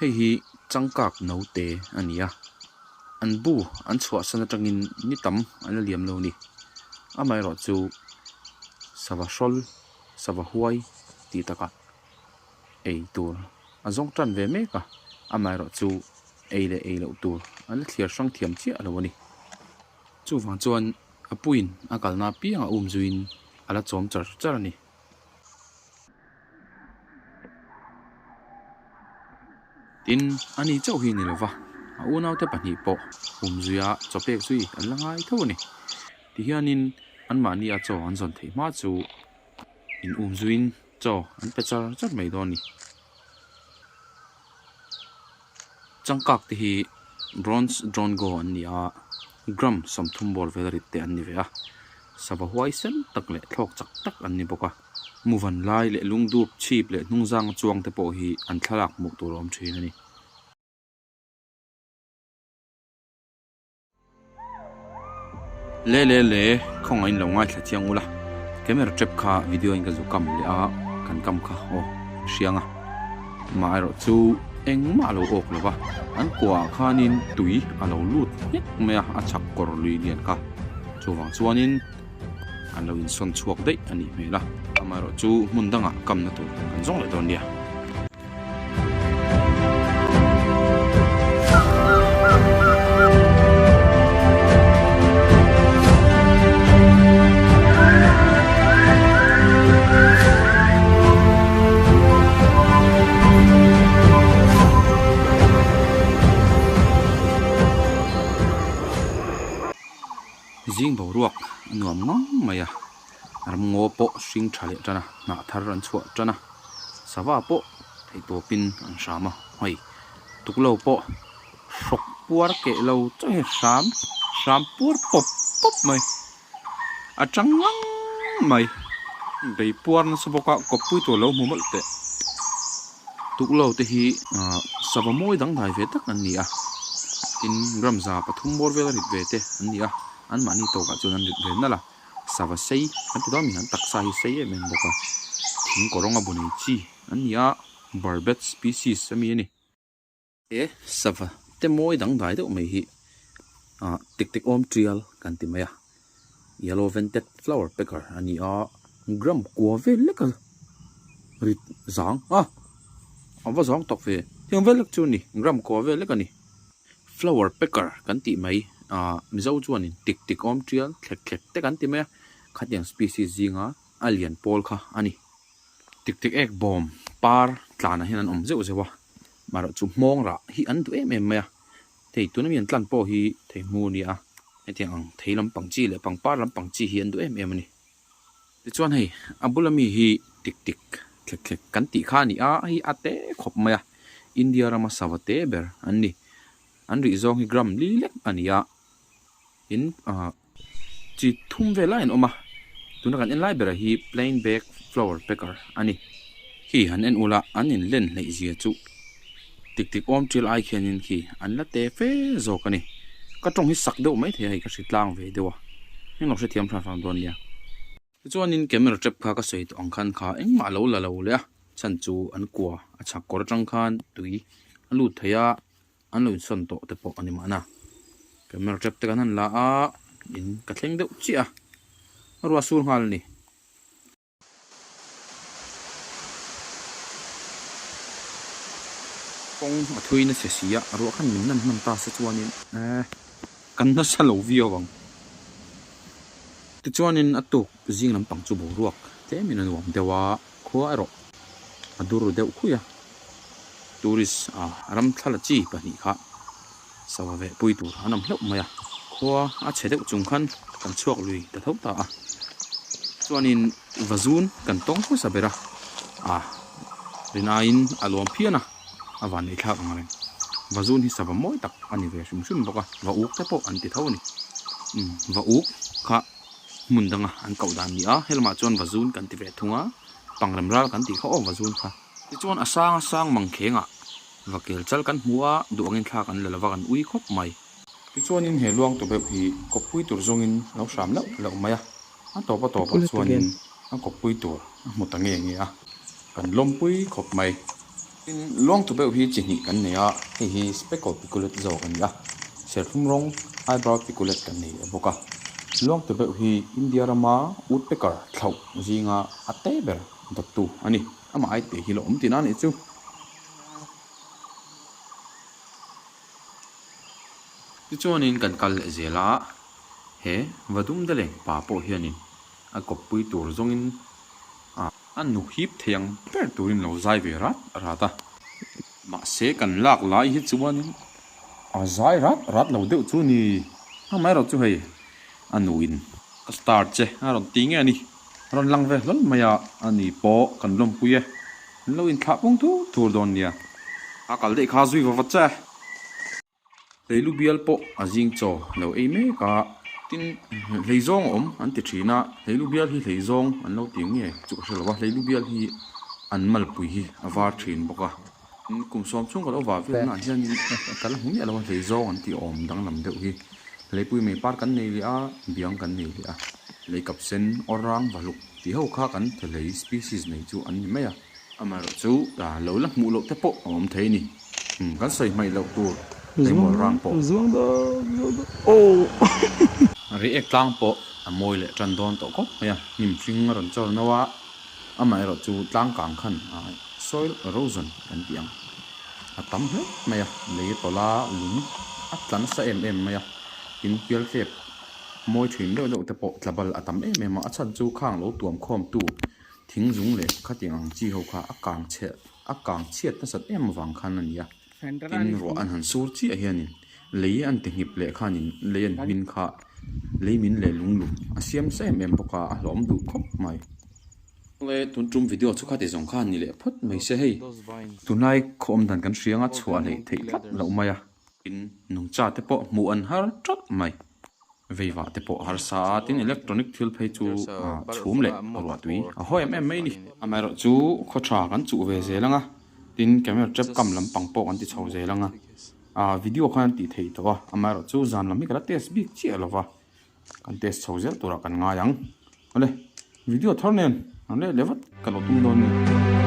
Hei hi changkak naute a ni a, an bu an chhuahsan atangin ni tam an la liam lo ni. Amaherawh chu sava hrawl, sava huai tih takah ei tur a zawng tan ve mek a, amaherawh chu ei leh ei loh tur an la thliar hrang thiam chiah lo a ni. Chuvang chuan a puiin a kalna apiangah um zuiin a la chawm char char a ni. Tin, ani chauh hi ni lova, a unaute pahnih pawh umzuia chaw pek zui an la ngai tho a ni. Tihianin anmahnia chaw an zawn theih hma chu in umzuiin chaw an pe char char mai dawn a ni. Changkak te hi Bronze Drongo an ni a, gram 30 bawr vel rit te an ni ve a, sava huaisen tak leh thlawk chak tak an ni bawk a. Muvan lai leh lungdup chhip leh hnungzang chuang te pawh hi an thlalak hmuh tur a awm thin a ni. Le le le khawngaih in lo ngaithla chiang ula camera trap kha video in ka zu kam leh a kan kam kha aw hriang a amaherawh chu engmah a lo awk lo va an kuahah khanin tui a lo lut nghek mai a a chhak kawr lui lian kha chuvang chuanin an lo insawn chhuak daih a nih hmel a amaherawh chu hmun dangah kamna tur kan zawng leh dawn nia. Zing boruak a nuam ngang mai a, ramngaw pawh hring tha leh tan a, hnah thar an chhuah tan a, sava pawh theihtawpin an hram a, hei tuklo pawh hrawk puar keh lo chaw hi hram hram puar pawp pawp mai a tang ngang mai bei puar nasa bawk a kawppui tur lo hmu mawlh teh tuklo te hi ah sava mawi dangdai ve tak an ni a tin ramza pathum bawr vel a rit ve te an ni a anmahni tawkah chuan an rit ve nalh a. Sava sei an ti dawn a ni an taksa hi sei em em bawk a thing kawrawnga bu nei chi an ni a barbet species a mi a ni. He sava te mawi dangdai deuh mai hi ah tik tek awm tial kan ti mai a yellow vented flower pecker a ni a gram kua vel lek a rit zang a a va zang tak ve heng vel lek chu a ni gram kua vel lek a ni. Flower pecker kan tih mai ah mizo chuanin tik tik awm tial thlek thlek te kan ti mai a khatiang species zinga a lian pawl kha a ni. Tik tik ek bawm par tlanah hian an awm zeuh zeuh a marawh chu hmawng rah hi an duh em em mai a thei tuna mi an tlan pawh hi thei hmu a ni a hetiang ang thei lampang chi leh pangpar lampang chi hi an duh em em a ni. Tichuan hei a bula mi hi tik tik thlek thlek kan tih kha a ni a, hei a te khawp mai a, India rama sava te ber an ni. An rih zawng hi gram li lek a ni a, in ah chi thum vel lai an awm a, tuna kan en lai berah hi plain back flower pecker a ni. Khi han en ula an in len hleih zia chu tik tik awm ṭil ai khianin khi an la te fe zawk a ni. Ka tawng hi sak deuh mai thei a hei ka hri tlang ve deuh a, englo hrethiam hran hran dawn nia. Tichuanin camera trap kha ka sawi tawh ang khan kha engmah a lo la lo leh a, chhan chu an kua a chhak kawr atang khan tui a lut thei a, an lo insawn tawh te pawh a ni mahna. Camera trap te kan han la a, in ka thleng deuh chiah a, ruah sur nghal a ni. Kawng a thui nasa si a, ruah khan min nan hman ta se chuanin eh kan nasa lo viau ang. Tichuanin a tuk zing lampang chu boruak tlemin a nuam deuh a, khua erawh a dur deuh khui a. Tourist ah ram thla la chi pahnih kha sava veh pui tur an awm hlauh mai a, khua a chhe deuh chung khan kan chhuak lui ta tho ta a. Chuanin vazun kan tawng hmasa ber a, ah rinaiin a luam phian a, a van nei thlak ang reng. Vazun hi sava mawi tak a ni ve hrim hrim bawk a, va uk te pawh an ti tho a ni. Umm va uk kha hmun danga an koh dan a ni a, helamah chuan vazun kan ti ve thung a, pangrem ral kan tih kha aw vazun kha. Tichuan a sang a sang mangkhengah va kel chal kan hmu a, duh angin thlak an la lova kan ui khawp mai. Tichuanin he luang tu beuh hi kawppui tur zawngin a lo hram loh loh mai a, a tawp a tawpah chuanin a kawppui tur a hmu ta nge nge a, kan lawmpui khawp mai. Tin, luangtubeuh hi chi hnih kan nei a, hei hi speckle piculet zawk a ni a, serthlum rawng eyebrow piculet kan nei bawk a. Luangtubeuh hi India rama woodpecker thlauh zinga a te ber dawttu a ni. Amah ai te hi la awm tihna a nih chu. Tichuanin kan kal leh zel a, he Vadumdaleng pa pawh hianin a kawppui tur zawngin a. A nu hip thei ang ber turin lo zai ve rat rat a. Mahse kan lak lai hi chuanin a zai rat rat lo deuh chu ni. Amaherawh chu hei a nuin ka star che a rawn ti nge a ni. A rawn lang ve hlawl mai a, a ni pawh kan lawmpui e. An lo inthlah pung thur thur dawn nia. A kal daih kha zui va va che. Hleilu bial pawh a zing chaw lo ei mek a, tin hlei zawng a awm an ti thin a, hleilu bial hi hlei zawng an lo ti nge chu ka hre lo a, hleilu bial hi an malpui hi a var thin bawk a, kum sawm chhung ka lo vah vel naah hianin ka la hmu miah lo a, hlei zawng an tih awm danglam deuh hi, hleipui mai par kan nei leh a, biang kan nei leh a, lei kap sen awr rang vahluk tih ho kha kan thahlei species nei chu an ni mai a. Amaherawhchu lo la hmuh loh te pawh a awm thei a ni. Kan sawi hmaih loh tur hleimual rang pawh. Reiek tlang pawh a mawi leh tan dawn tawh khawp mai a, hnim hring a rawn chawr no a, amaherawhchu tlang kang khan soil erosion kan tih ang a tam hle mai a, lei a tawlh a, lung a tla nasa em em mai a, tin pialtlep mawi thin deuh deuh te pawh tla bal a tam em em a, a chhan chu khang lo tuam khawm tu Thing zung leh khatiang ang chi ho kha a kang chhe a kang chhiat nasat em avang khan a ni a, tin ruah an han sur chiah hianin lei an ti ngip leh khanin lei an hmin kha lei min leh lung lum a siam sa em em bawk a, a hlawm duh khawp mai. Le tun tum video chu khati zawng khan ni leh phawt mai se hei. Tunlai khaw awm dan kan hria anga chhuah hleih theih tlat loh mai a. Tin nungcha te pawh hmuh an har tlat mai. Veivah te pawh harsa a, tin electronic thil phei chu chhum leh ruahtui a haw em em mai a ni. Amaherawh chu khaw tha kan chuh ve zel ang a, tin camera trap kam lampang pawh kan ti chho zel ang a, video khan an tih theih tawh a, amaherawh chu zan lam hi ka la test bik chiah lo va, kan test chho zel turah kan ngai ang. Awle, video thar nen an let leh vat ka lo tum dawn a ni.